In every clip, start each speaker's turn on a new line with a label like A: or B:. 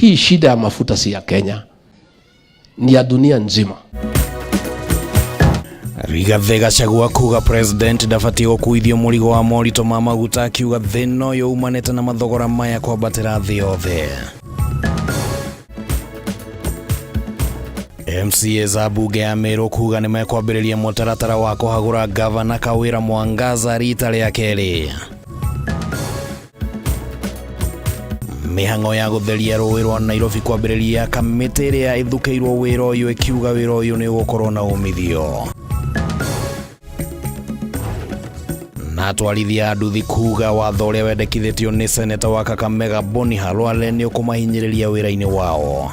A: Hii shida ya mafuta si ya Kenya, ni ya dunia nzima.
B: Rigathi Gachagua kuga president ndabatiĩ gũkuithio mũrigo wa moritũ ma maguta, akiuga thĩna ũyũ umanĩte na mathogora maya kwambatĩra thĩ yothe. MCAs a mbunge ya Meru kuga nĩ mekwambĩrĩria mũtaratara wa kũhagũra gavana Kawĩra Mwangaza rita rĩa kerĩ. Mĩhang'o ya gũtheria rũĩ rwa Nairobi kwambĩrĩria, kamĩtĩ ĩrĩa ĩthukĩirwo wĩra ũyũ ĩkiuga wĩra ũyũ nĩ ũgũkorwo na umithio. Na atwarithia a nduthi kuga watho ũrĩa wendekithĩtio nĩ seneta wa Kakamega Boni Khalwale nĩ ũkũmahinyĩrĩria wĩra-inĩ wao.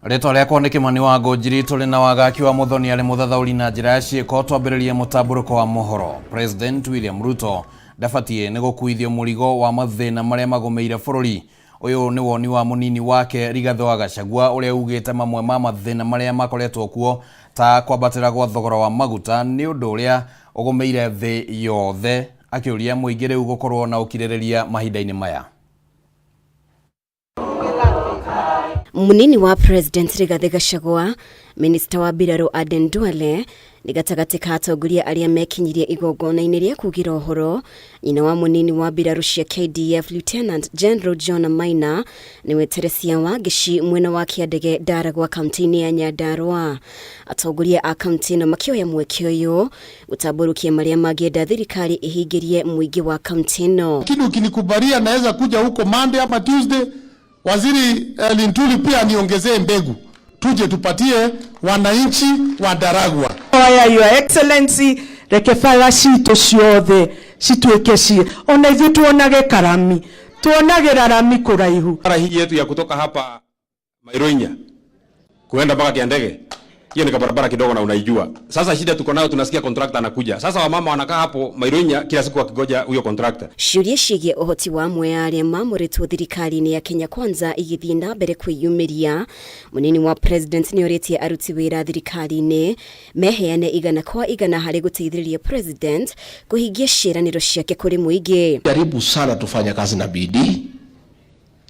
B: Rĩtwa rĩakwa nĩ Kĩmani wa Ngũnjiri, tũrĩ na wagaki wa Mũthoni arĩ mũthathaũri na njĩra ya ciĩko. Twambĩrĩrie mũtambũrũko wa mohoro. President William Ruto ndabatiĩ nĩ gũkuithio mũrigo wa mathĩna marĩa magũmĩire bũrũri. Ũyũ nĩ woni wa mũnini wake Rigathĩ wa Gachagua, ũrĩa ugĩte mamwe ma mathĩna marĩa makoretwo kuo ta kwambatĩra gwa thogora wa maguta nĩ ũndũ ũrĩa ũgũmĩire thĩ yothe, akĩũria mũingĩ rĩu gũkorwo na ũkirĩrĩria mahinda-inĩ maya.
C: Munini wa President Rigathi Gachagua, Minista wa mbirarũ Aden Duale nĩ gatagatĩ ka atongoria arĩa mekinyirie igongona-inĩ rĩa kugĩra ũhoro nyina wa munini wa mbirarũ cia KDF Lieutenant General John Maina, nĩwe Teresia Wangeci, mwena wa Kĩandege Ndaragwa kaunti-inĩ ya Nyandarua. Atongoria a kaunti ĩno makĩoya mweke ũyũ gũtambũrũkia marĩa mangĩenda thirikari ĩhingĩrie mũingĩ wa kaunti ĩno.
D: Lakini ukinikubalia naweza kuja huko Monday ama Tuesday, waziri Lintuli pia aniongezee mbegu tuje tupatie wananchi wa Ndaragwa.
E: Oya Your Excellency, reke bara citũ ciothe cituĩke ci ona ithuĩ tuonage karami, tuonagĩra rami kũraihu.
F: Bara hii yetu ya kutoka hapa Mairoinya kuenda mpaka Kiandege, hiyo ni barabara kidogo na unaijua. Sasa shida tuko nayo, tunasikia contractor anakuja. Sasa wamama wanakaa hapo Mairoinya kila siku wakigoja huyo contractor.
C: Ciũria ciĩgiĩ ũhoti wa amwe a arĩa mamũrĩtwo thirikari-inĩ ya Kenya Kwanza igĩthiĩ na mbere kwĩyumĩria, mũnini wa president nĩ orĩtie aruti wĩra thirikari-inĩ meheane igana kwa igana harĩ gũteithĩrĩria president kũhingia ciĩranĩro ciake kũrĩ mũingĩ.
A: Jaribu sana tufanye kazi na bidii,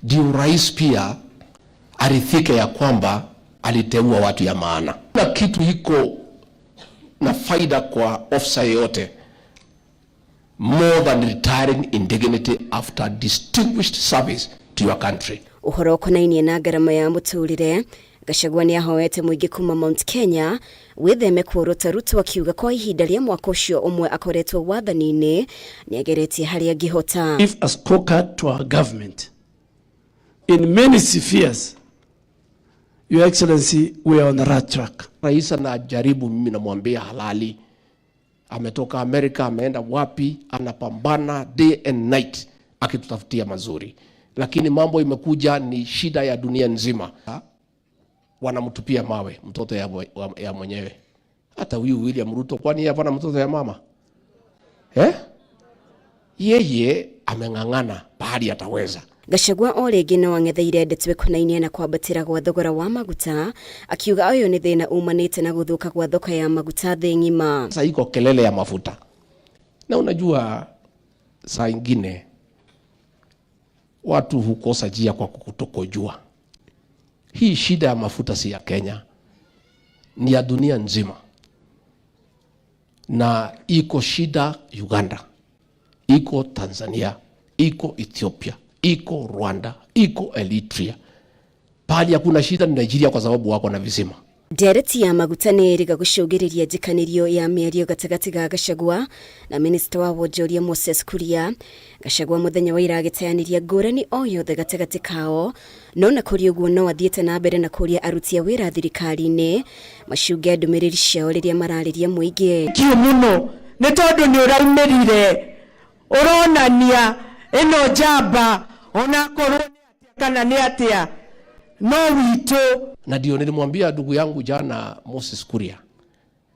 A: ndio rais pia arithike ya kwamba aliteua watu ya maana. Na kitu iko na faida kwa ofisa yeyote more than retiring in dignity after distinguished service to your country.
C: Ũhoro ũkonainie na ngarama ya mũtũrĩre, Gachagua nĩ ahoete mũingĩ kuma Mount Kenya wĩtheme kuorota Ruto, akiuga kwa ihinda rĩa mwaka ũcio ũmwe akoretwo wathani-inĩ nĩ ageretie harĩa angĩhota.
G: Give a scorecard to our government. In many spheres, Your Excellency, we are on the right track.
A: Rais anajaribu, mimi namwambia halali, ametoka Amerika, ameenda wapi, anapambana day and night akitutafutia mazuri, lakini mambo imekuja ni shida ya dunia nzima. Wanamtupia mawe mtoto ya mwenyewe. Hata huyu William Ruto, kwani hapana mtoto ya mama eh? Yeye ameng'ang'ana pahali ataweza.
C: Gachagua o rĩngĩ no ang'etheire ndeto ĩkonainie na kwambatĩra gwa thogora wa maguta, akiuga ũyũ nĩ thĩna umanĩte na gũthũka gwa thoko ya maguta thĩ ng'ima.
A: Sasa iko kelele ya mafuta, na unajua saa ingine watu hukosa njia kwa kutokojua. Hii shida ya mafuta si ya Kenya, ni ya dunia nzima, na iko shida Uganda, iko Tanzania, iko Ethiopia, iko Rwanda, iko Eritrea. Pahali hakuna shida ni Nigeria, kwa sababu wako na visima.
C: Ndereti ya maguta nĩ ĩrĩga gũcũngĩrĩria njĩkanĩrio ya mĩario gatagatĩ ga Gachagua na minista wa wonjoria Moses Kuria. Gachagua mũthenya wa ira agĩteanĩria ngũrani o yothe gatagatĩ kao, no na kũrĩ ũguo no athiĩte na mbere na kũria aruti a wĩra thirikari-inĩ macunge ndũmĩrĩri ciao rĩrĩa mararĩria mũingĩ.
E: Kiu mũno nĩ tondũ nĩ ũraumĩrire ũronania ĩno njamba onakorwo nĩ atĩa kana nĩ atĩa no witũ.
A: Na ndio nilimwambia ndugu yangu jana Moses Kuria,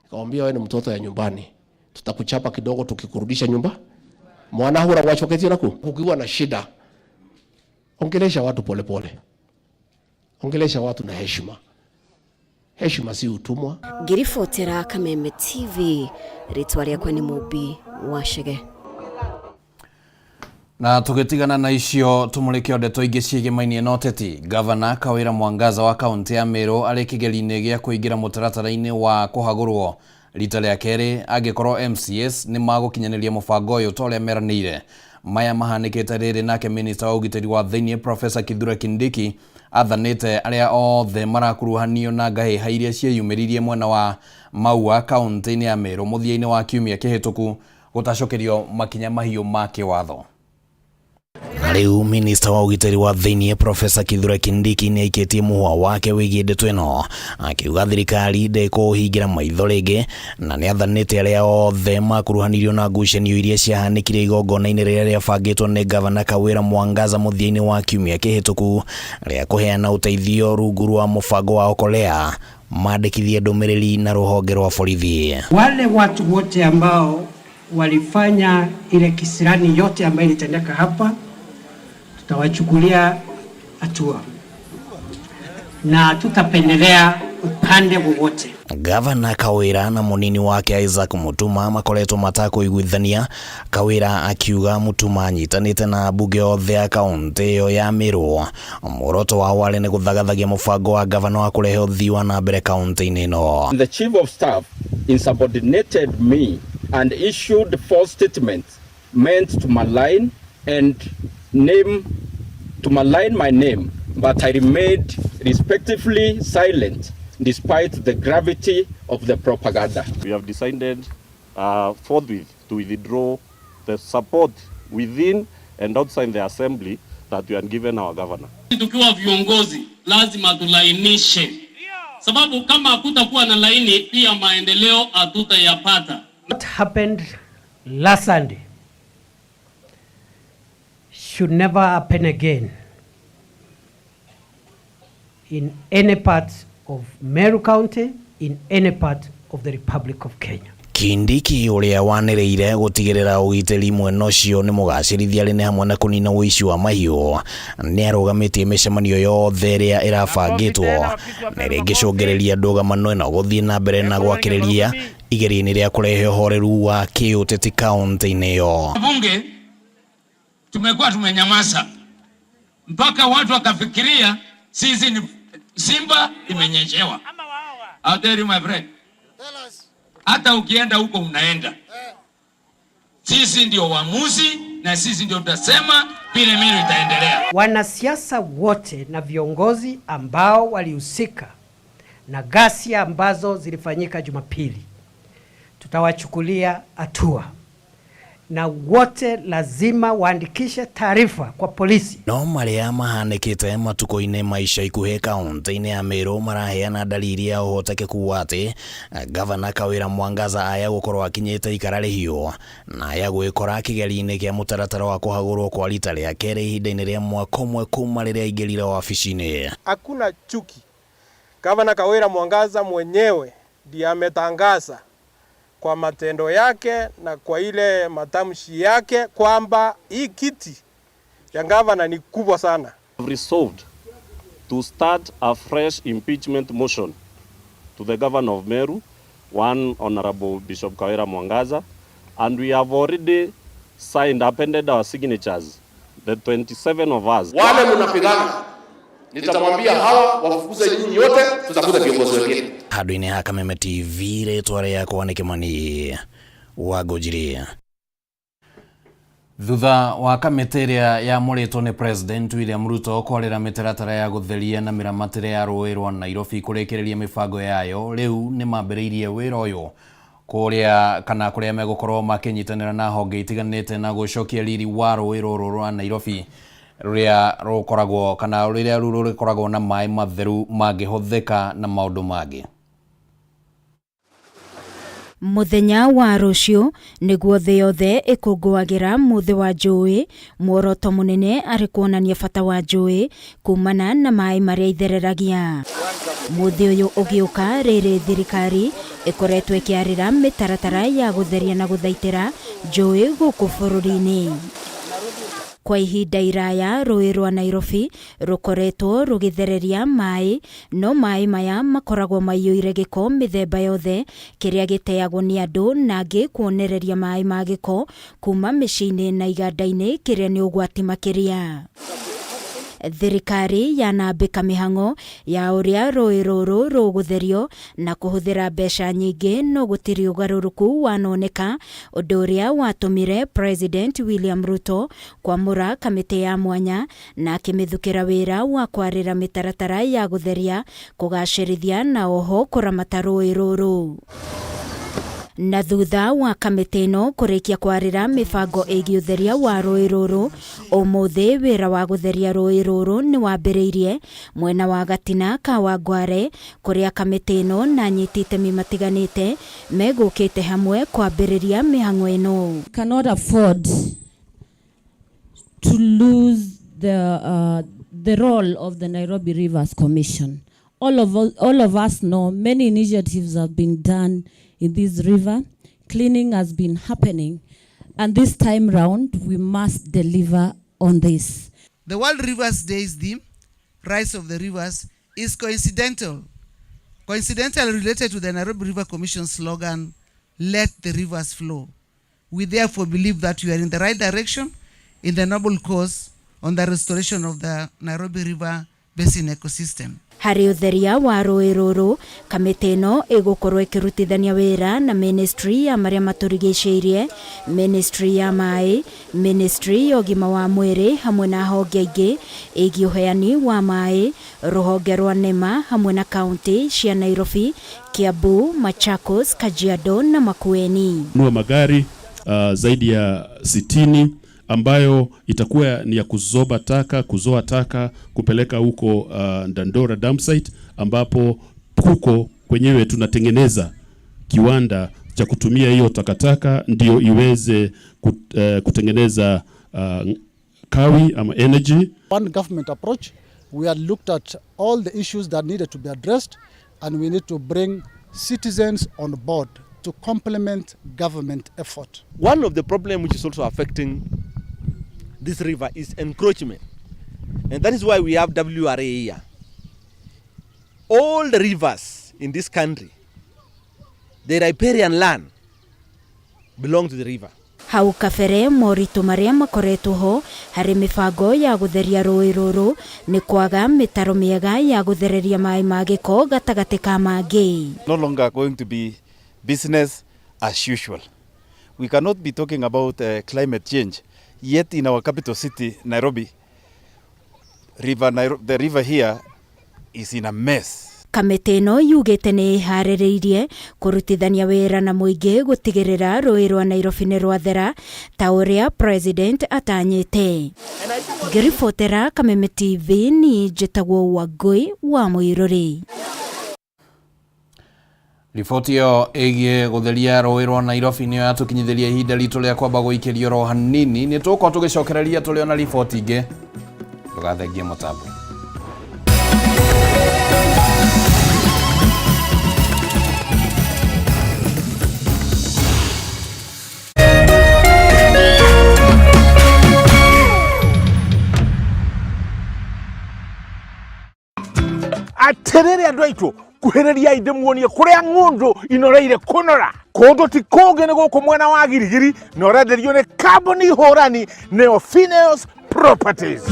A: nikamwambia wewe ni mtoto ya nyumbani, tutakuchapa kidogo tukikurudisha nyumba. Mwana hura wachoketie naku. Kukiwa na shida, ongelesha watu polepole, ongelesha watu na heshima. Heshima si utumwa.
C: Ngĩribotera Kameme TV, rĩtwa rĩakwa nĩ Mũmbi wa Chege.
B: Na tugitigana na icio tumurike ndeto ingĩ ciĩgĩmainie na ũteti. Gavana Kawira Mwangaza wa kaunti ya Meru arĩ kĩgerio-inĩ gĩa kũingĩra mũtaratara-inĩ wa kũhagũrwo rita rĩa kerĩ angĩkorwo MCAs nĩ magũkinyanĩria mũbango ũyũ ta ũrĩa meranĩire. Maya mahanĩkĩte rĩrĩ nake minista wa ũgitĩri wa thĩinĩ Professor Kithure Kindiki athanĩte arĩa othe marakuruhanio na ngahĩha iria ciĩyumĩririe mwena wa Maua kaunti-inĩ ya Meru mũthia-inĩ wa kiumia kĩhĩtũku gũtacũkĩrio makinya mahiũ ma kĩwatho. Na rĩu minista wa ũgitĩri wa thĩinĩ Profesa Kithure Kindiki nĩ aikĩtie mũhwa wake wĩgiĩ ndeto ĩno, akiuga thirikari ndĩkũũhingira maitho rĩngĩ na nĩ athanĩte arĩa othe makuruhanirio na ngucanio iria ciahanĩkire igongona-inĩ rĩrĩa rĩabangĩtwo nĩ Gavana Kawira Mwangaza mũthia-inĩ wa kiumia kĩhĩtũku rĩa kũheana ũteithio rungu rwa mũbango wa Okolea mandĩkithie ndũmĩrĩri na rũhonge rwa borithi.
H: Wale watu wote ambao walifanya ile kisirani yote ambayo ilitendeka hapa, tutawachukulia hatua na tutapendelea upande wowote.
B: Gavana Kawira na munini wake Isaac Mutuma makoretwo matakũiguithania, Kawira akiuga Mutuma anyitanĩte na ambunge othe a kaunti ĩyo ya Meru. Muoroto wao warĩ nĩ gũthagathagia mũbango wa gavana wa kũrehe ũthii wa na mbere kaunti-inĩ ĩno.
I: The chief of staff insubordinated me and issued false statements meant to malign and name to malign my name, but I remained respectively silent despite the gravity of the propaganda.
J: We have decided forthwith to withdraw the support within and outside the assembly that we had given our governor.
K: Tukiwa viongozi lazima tulainishe, sababu kama hakutakuwa na laini pia maendeleo hatutayapata.
H: What happened last Sunday should never happen again in any part of Meru County, in any part of the Republic of Kenya.
B: Kindiki ũrĩa wanĩrĩire gũtigĩrĩra ũgitĩri mwena ũcio nĩ mũgacĩrithia arĩ nĩ hamwe na kũnina ũici wa mahiũ nĩ arũgamĩtie mĩcemanio yothe ĩrĩa ĩrabangĩtwo na ĩrĩa ĩngĩcũngĩrĩria ndũgamano ĩno gũthiĩ na mbere na gwakĩrĩria igeria-inĩ rĩa kũrehe ũhoreru wa kĩũteti kaunti-inĩ ĩyo.
K: Bunge tumekuwa tumenyamaza mpaka watu wakafikiria sisi ni simba imenyeshewa. I'll tell you my friend, hata ukienda huko unaenda, sisi ndio waamuzi na sisi ndio tutasema vile Meru itaendelea.
H: Wanasiasa wote na viongozi ambao walihusika na ghasia ambazo zilifanyika Jumapili, tutawachukulia hatua na wote lazima waandikishe taarifa kwa polisi.
B: No marĩa mahanĩkĩte matukũ-inĩ ma ica ikuhĩ kaunti-inĩ ya Meru maraheana dalili ya ũhotekeku wa atĩ Gavana Kawira Mwangaza aya gũkorwo akinyĩte ikara rĩhiũ na aya gwĩkora kĩgerio-inĩ kĩa mũtaratara wa kũhagũrwo kwa rita rĩa kerĩ ihinda-inĩ rĩa mwaka ũmwe kuma rĩrĩa aingĩrire wabici-inĩ.
L: Hakuna chuki. Gavana Kawira Mwangaza mwenyewe ndiye ametangaza kwa matendo yake na kwa ile matamshi yake kwamba hii kiti ya gavana ni kubwa sana.
J: We have resolved to start a fresh impeachment motion to the governor of Meru, one Honorable Bishop Kawira Mwangaza, and we have already signed, appended our signatures, the 27 of us.
A: Wale mnapigana, nitamwambia hawa wafukuze nyinyi yote, tutafuta viongozi wengine.
B: Handũ-inĩ ha Kameme TV rĩtwa rĩakwa nĩ Kĩmani wa Ngũnjiri. Thutha wa kamĩtĩ ĩrĩa yamũrĩtwo nĩ President William Ruto kwarĩra mĩtaratara ya gũtheria na mĩramatĩre ya rũĩ rwa Nairobi kũrĩkĩrĩria mĩbango yayo, rĩu nĩ mambĩrĩirie wĩra ũyũ kũrĩa kana kũrĩa megũkorwo makĩnyitanĩra na honge itiganĩte na gũcokia riri wa rũĩ rũrũ rwa Nairobi rũrĩa rũkoragwo kana rũrĩa rũrĩkoragwo na maĩ matheru mangĩhũthĩka na maũndũ mangĩ.
M: Mũthenya wa rũciũ nĩguo thĩ yothe ĩkũngũagĩra mũthĩ wa njũĩ, muoroto mũnene arĩ kuonania bata wa njũĩ kumana na maĩ marĩa ithereragia. Mũthĩ ũyũ ũgĩũka rĩrĩ thirikari ĩkoretwo ĩkĩarĩra mĩtaratara ya gũtheria na gũthaitĩra njũĩ gũkũ bũrũri-inĩ. Kwa ihinda iraya rũĩ rwa Nairobi rũkoretwo rũgĩthereria maĩ, no maĩ maya makoragwo maiyũire gĩko mĩthemba yothe kĩrĩa gĩteagwo nĩ andũ na angĩ kuonereria maĩ ma gĩko kuma mĩciĩ-inĩ na iganda-inĩ kĩrĩa nĩ ũgwati makĩria. Thirikari yanambĩka mĩhang'o ya ũrĩa rũĩ rũrũ rũgũtherio na kũhũthĩra mbeca nyingĩ no gũtirĩ ũgarũrũku wanoneka, ũndũ ũrĩa watũmire President William Ruto kwamũra kamĩtĩ ya mwanya na akĩmĩthukĩra wĩra wa kwarĩra mĩtaratara ya gũtheria, kũgacĩrithia na oho kũramata rũĩ rũrũ. Na thutha wa kamĩtĩ ĩno kũrĩkia kwarĩra mĩbango ĩgiĩ ũtheria wa rũĩ rũrũ, ũmũthĩ wĩra wa gũtheria rũĩ rũrũ nĩ wambĩrĩirie mwena wa Gatina ka Wangware kũrĩa kamĩtĩ ĩno na anyiti itemi matiganĩte megũkĩte hamwe kwambĩrĩria mĩhang'o ĩno.
N: Cannot afford to lose the role of the Nairobi Rivers Commission. All of us know many initiatives have been done in this river. Cleaning has been happening. And this time round, we must deliver on this.
O: The World Rivers Day's theme, Rise of the Rivers, is coincidentally related to the Nairobi River Commission slogan, Let the Rivers Flow. We therefore believe that we are in the right direction in the noble cause on the restoration of the Nairobi River Basin ecosystem.
M: Harĩ ũtheria wa rũĩ rũrũ, kamĩtĩ ĩno ĩgũkorwo ĩkĩrutithania wĩra na Ministry ya marĩa matũrigicĩirie, Ministry ya maĩ, Ministry ya ũgima wa mwĩrĩ hamwe na honge ingĩ ĩgiĩ ũheani wa maĩ, rũhonge rwa NEMA hamwe na kaunti cia Nairobi, Kiambu, Machakos, Kajiado na Makueni.
P: Nunua magari zaidi ya 60 ambayo itakuwa ni ya kuzoba taka, kuzoa taka kupeleka huko Dandora dump site, ambapo huko kwenyewe tunatengeneza kiwanda cha kutumia hiyo takataka ndio iweze kutengeneza kawi ama energy.
Q: One government approach, we had looked at all the issues that needed to be addressed, and we need to bring citizens on board to complement government effort.
R: One of the problems which is also affecting this river is encroachment, and that is why we have WRA here. All the rivers in this country, the riparian land belong to the river.
M: Hau kabere moritũ marĩa makoretwo ho harĩ mĩbango ya gũtheria rũĩ rũrũ nĩ kwaga mĩtaro mĩega ya gũthereria maĩ ma gĩko gatagatĩ ka mangĩ.
S: No longer going to be business as usual. We cannot be talking about climate change, yet in our capital city, Nairobi, the river here is in a mess.
M: Kamĩtĩ ĩno yugĩte nĩ ĩharĩrĩirie kũrutithania wĩra na mũingĩ gũtigĩrĩra rũĩ rwa Nairobi nĩ rwathera ta ũrĩa President atanyĩte. Ngĩribotera Kameme TV niĩ njĩtagwo Wangũi wa Mũirũrĩ.
B: Riboti ĩyo ĩgiĩ gũtheria rũĩ rwa Nairobi nĩyo yatũkinyithĩria ihinda ritũ rĩa kwamba gũikĩrio ro hanini. Nĩ tũgũkorwo tũgĩcokereria tũrĩ ona riboti ingĩ. Ndũgathengie mũtambo.
T: Atiriri andu aitu kuhiriria inde muonie kuria ng'undu inoreire kunora kundu ti kungi ni guku mwena wa Girigiri na urenderio ni kambuni hurani neo Phineas Properties.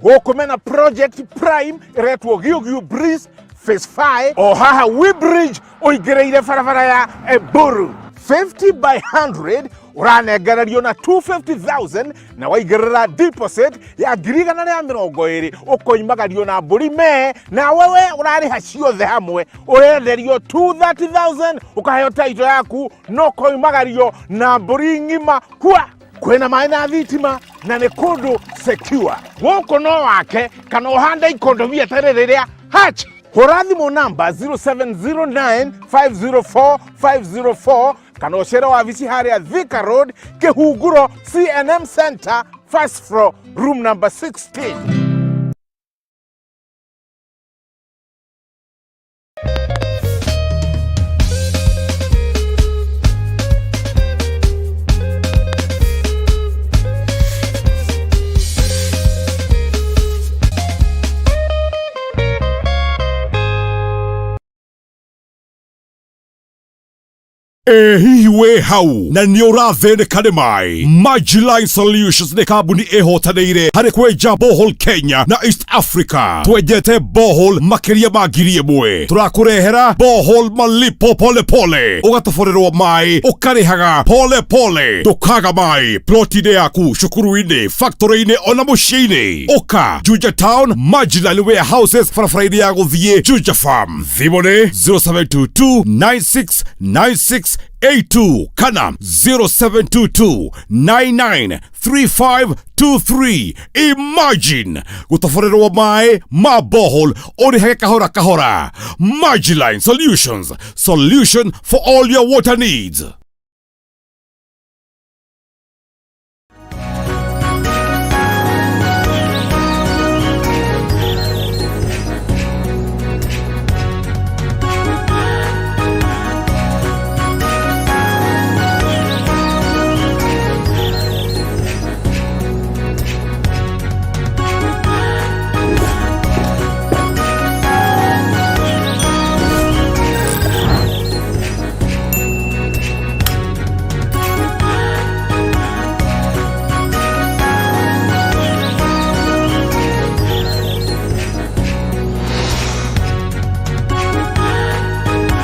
T: Guku mena Project Prime iretwo Giugiu Breeze Phase 5 o haha We Bridge uingiriire barabara ya Eburu 50 by 100 uranengererio na 250,000 na waigirira deposit ya 120,000 ukoimagario na mburi me na wewe urariha ciothe hamwe urenderio 230,000 ukaheo title yaku no koimagario na mburi ng'ima kwa kwina maĩ na thitima na nĩ kũndũ secure gũkũ no wake kana ũhande ikondobia ta rĩrĩ rĩa hatch. Hũra thimũ namba 0709 504 504 kana ũcere wabici harĩa Thika Road, Kĩhunguro CNM Center, first floor, room number 16.
U: Ĩ hihi wĩ hau na nĩ ũrathĩnĩka nĩ maĩ? Majiline Solutions nĩ kambuni ĩhotanĩire harĩ kwenja borehole Kenya na East Africa. Twenjete borehole makĩria ma 1000. Tũrakũrehera borehole malipo pole pole, ũgatoborerwo maĩ ũkarĩhaga pole pole, ndũkaga maĩ ploti-inĩ yaku, cukuru-inĩ, factory-inĩ ona mũciĩ-inĩ. Ũka Juja Town, Majiline Warehouses, barabara-inĩ ya gũthiĩ Juja Farm. Thimũ nĩ 0722 96 9682 kana 0722 993523. Imagine gũtoborerwo maĩ ma borehole ũrĩhage kahora kahora. Majiline Solutions, solution for all your water needs.